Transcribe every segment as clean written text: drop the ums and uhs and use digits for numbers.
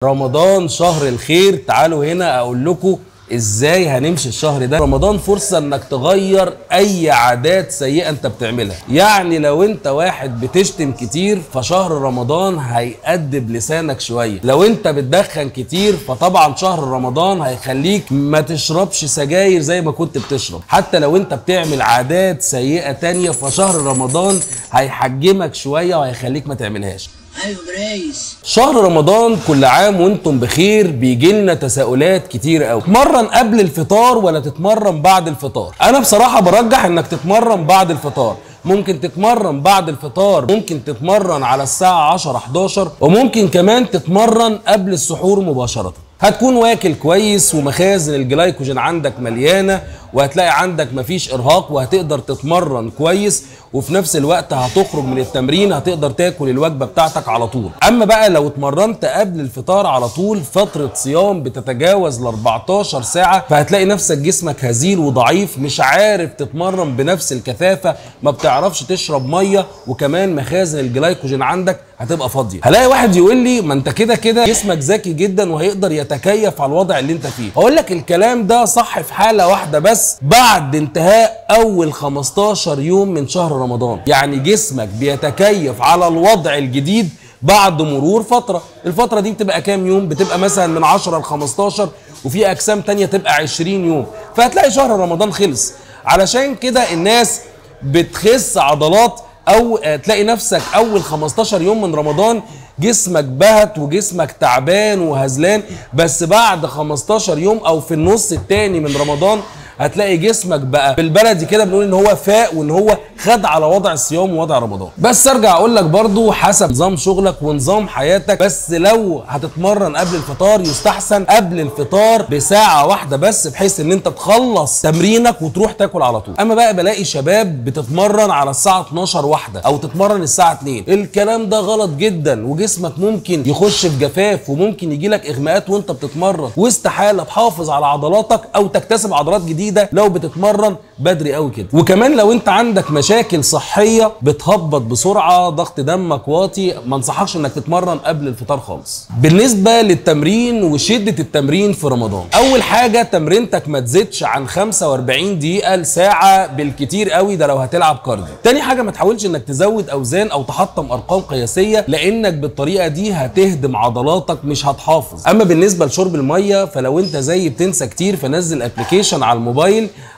رمضان شهر الخير، تعالوا هنا اقول لكم ازاي هنمشي الشهر ده. رمضان فرصة انك تغير اي عادات سيئة انت بتعملها. يعني لو انت واحد بتشتم كتير فشهر رمضان هيأدب لسانك شوية، لو انت بتدخن كتير فطبعا شهر رمضان هيخليك ما تشربش سجاير زي ما كنت بتشرب. حتى لو انت بتعمل عادات سيئة تانية فشهر رمضان هيحجمك شوية وهيخليك ما تعملهاش. ايوه بريس. شهر رمضان كل عام وانتم بخير. بيجي لنا تساؤلات كتير قوي، تتمرن قبل الفطار ولا تتمرن بعد الفطار؟ انا بصراحة برجح انك تتمرن بعد الفطار. ممكن تتمرن بعد الفطار، ممكن تتمرن على الساعة 10 11، وممكن كمان تتمرن قبل السحور مباشرة. هتكون واكل كويس ومخازن الجلايكوجين عندك مليانة، وهتلاقي عندك مفيش ارهاق، وهتقدر تتمرن كويس، وفي نفس الوقت هتخرج من التمرين هتقدر تاكل الوجبة بتاعتك على طول. اما بقى لو اتمرنت قبل الفطار على طول فترة صيام بتتجاوز ال 14 ساعة، فهتلاقي نفسك جسمك هزيل وضعيف، مش عارف تتمرن بنفس الكثافة، ما بتعرفش تشرب مية، وكمان مخازن الجلايكوجين عندك هتبقى فاضية. هلاقي واحد يقول لي ما انت كده كده جسمك ذكي جدا وهيقدر يتكيف على الوضع اللي انت فيه. هقول لك الكلام ده صح في حاله واحدة بس، بعد انتهاء اول 15 يوم من شهر رمضان. يعني جسمك بيتكيف على الوضع الجديد بعد مرور فترة. الفترة دي بتبقى كام يوم؟ بتبقى مثلا من 10 ل 15، وفي اجسام تانية تبقى 20 يوم، فهتلاقي شهر رمضان خلص. علشان كده الناس بتخس عضلات، او تلاقي نفسك اول 15 يوم من رمضان جسمك بهت وجسمك تعبان وهزلان، بس بعد 15 يوم او في النص التاني من رمضان هتلاقي جسمك بقى بالبلدي كده بنقول ان هو فاق وان هو خد على وضع الصيام ووضع رمضان. بس ارجع اقول لك برضو حسب نظام شغلك ونظام حياتك، بس لو هتتمرن قبل الفطار يستحسن قبل الفطار بساعة واحدة بس، بحيث ان انت تخلص تمرينك وتروح تاكل على طول. اما بقى بلاقي شباب بتتمرن على الساعة 12 واحدة او تتمرن الساعة 2، الكلام ده غلط جدا، وجسمك ممكن يخش في جفاف وممكن يجي لك اغماءات وانت بتتمرن، واستحالة تحافظ على عضلاتك او تكتسب عضلات جديدة لو بتتمرن بدري قوي كده. وكمان لو انت عندك مشاكل صحية بتهبط بسرعة، ضغط دمك واطي، ما انصحكش انك تتمرن قبل الفطار خالص. بالنسبة للتمرين وشده التمرين في رمضان، اول حاجة تمرينتك ما تزيدش عن 45 دقيقة لساعة بالكتير قوي، ده لو هتلعب cardio. تاني حاجة ما تحاولش انك تزود اوزان او تحطم ارقام قياسية، لانك بالطريقة دي هتهدم عضلاتك مش هتحافظ. اما بالنسبة لشرب المية، فلو انت زي بتنسى كتير فنزل application على الموبايل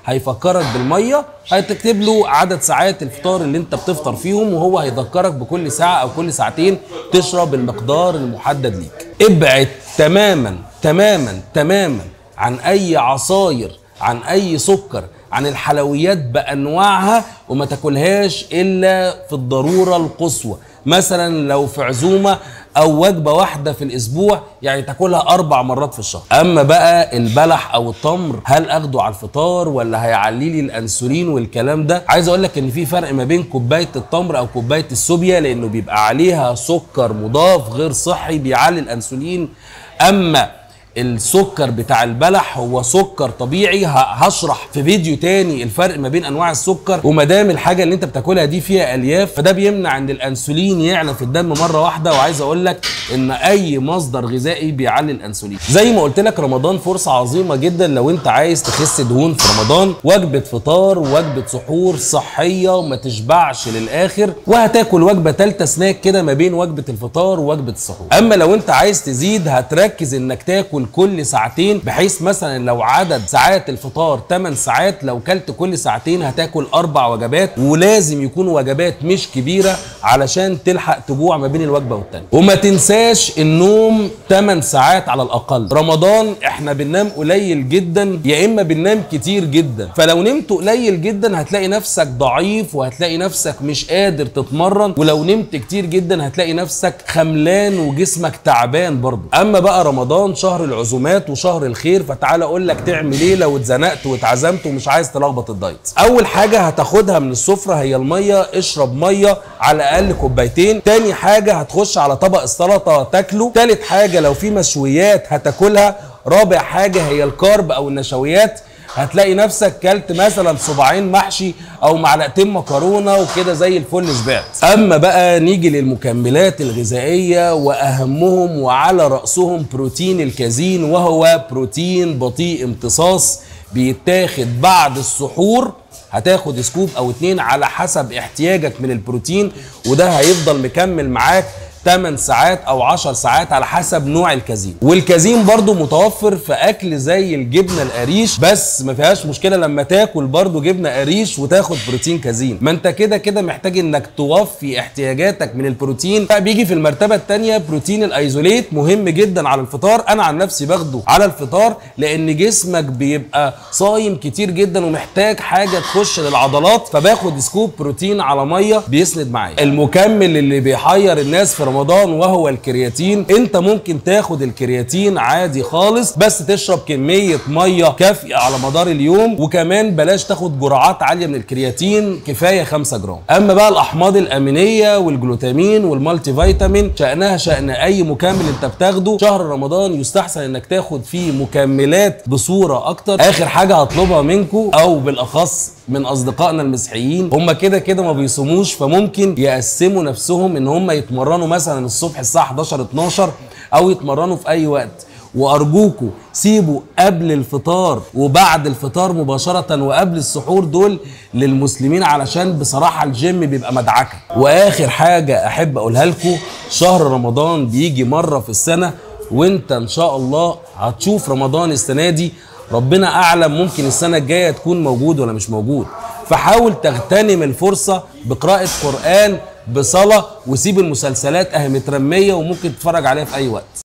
هيفكرك بالمية، هتكتب له عدد ساعات الفطار اللي انت بتفطر فيهم، وهو هيذكرك بكل ساعة او كل ساعتين تشرب المقدار المحدد ليك. ابعد تماما تماما تماما عن اي عصاير، عن اي سكر، عن الحلويات بانواعها، وما تاكلهاش الا في الضرورة القصوى. مثلا لو في عزومة او وجبة واحدة في الاسبوع، يعني تاكلها 4 مرات في الشهر. اما بقى البلح او التمر، هل اخده على الفطار ولا هيعلي لي الانسولين والكلام ده؟ عايز اقول لك ان في فرق ما بين كوباية التمر او كوباية السوبيا، لانه بيبقى عليها سكر مضاف غير صحي بيعلي الانسولين. اما السكر بتاع البلح هو سكر طبيعي. هشرح في فيديو تاني الفرق ما بين انواع السكر. ومادام الحاجة اللي انت بتاكلها دي فيها الياف، فده بيمنع ان الانسولين يعلى في الدم مرة واحدة. وعايز اقول لك ان اي مصدر غذائي بيعلي الانسولين. زي ما قلت لك رمضان فرصة عظيمة جدا لو انت عايز تخس دهون في رمضان. وجبة فطار ووجبه سحور صحية وما تشبعش للاخر، وهتاكل وجبة ثالثة سناك كده ما بين وجبة الفطار ووجبه السحور. اما لو انت عايز تزيد، هتركز انك تاكل كل ساعتين، بحيث مثلا لو عدد ساعات الفطار 8 ساعات، لو كلت كل ساعتين هتاكل 4 وجبات، ولازم يكونوا وجبات مش كبيرة علشان تلحق تجوع ما بين الوجبة والتانية. وما تنساش النوم 8 ساعات على الاقل. رمضان احنا بننام قليل جدا، يا اما بننام كتير جدا، فلو نمت قليل جدا هتلاقي نفسك ضعيف وهتلاقي نفسك مش قادر تتمرن، ولو نمت كتير جدا هتلاقي نفسك خملان وجسمك تعبان برضه. اما بقى رمضان شهر العزومات وشهر الخير، فتعالى اقول لك تعمل ايه لو اتزنقت واتعزمت ومش عايز تلخبط الدايت. اول حاجة هتاخدها من السفرة هي المية، اشرب مية على الاقل كوبايتين. تاني حاجة هتخش على طبق السلطة تاكله. تالت حاجة لو في مشويات هتاكلها. رابع حاجة هي ال carb او النشويات، هتلاقي نفسك كلت مثلا صباعين محشي او معلقتين مكرونه وكده زي الفل شبعت. اما بقى نيجي للمكملات الغذائية، واهمهم وعلى راسهم بروتين الكازين، وهو بروتين بطيء امتصاص بيتاخد بعد السحور. هتاخد scoop او 2 على حسب احتياجك من البروتين، وده هيفضل مكمل معاك 8 ساعات او 10 ساعات على حسب نوع الكازين. والكازين برضو متوفر في اكل زي الجبنة القريش، بس ما فيهاش مشكلة لما تاكل برضو جبنه قريش وتاخد بروتين كازين، ما انت كده كده محتاج انك توفي احتياجاتك من البروتين. بيجي في المرتبة الثانية بروتين ال isolate، مهم جدا على الفطار. انا عن نفسي باخده على الفطار لان جسمك بيبقى صايم كتير جدا ومحتاج حاجة تخش للعضلات، فباخد scoop بروتين على مية بيسند معايا. المكمل اللي بيحير الناس في رمضان وهو الكرياتين، انت ممكن تاخد الكرياتين عادي خالص، بس تشرب كمية مية كافية على مدار اليوم، وكمان بلاش تاخد جرعات عالية من الكرياتين، كفاية 5 جرام. اما بقى الاحماض الامينية والجلوتامين وال multivitamin، شأنها شأن اي مكمل انت بتاخده. شهر رمضان يستحسن انك تاخد فيه مكملات بصورة اكتر. اخر حاجة هطلبها منكم او بالاخص من اصدقائنا المسيحيين، هم كده كده ما بيصوموش، فممكن يقسموا نفسهم ان هم يتمرنوا مثلا الصبح الساعة 11 12 او يتمرنوا في اي وقت. وارجوكوا سيبوا قبل الفطار وبعد الفطار مباشرة وقبل السحور دول للمسلمين، علشان بصراحة الجيم بيبقى مدعكة. واخر حاجة احب اقولها لكم، شهر رمضان بيجي مرة في السنة، وانت ان شاء الله هتشوف رمضان السنة دي، ربنا اعلم ممكن السنة الجاية تكون موجود ولا مش موجود. فحاول تغتنم الفرصة بقراءة قرآن، بصلاة، وسيب المسلسلات اهي مترمية وممكن تتفرج عليها في اي وقت.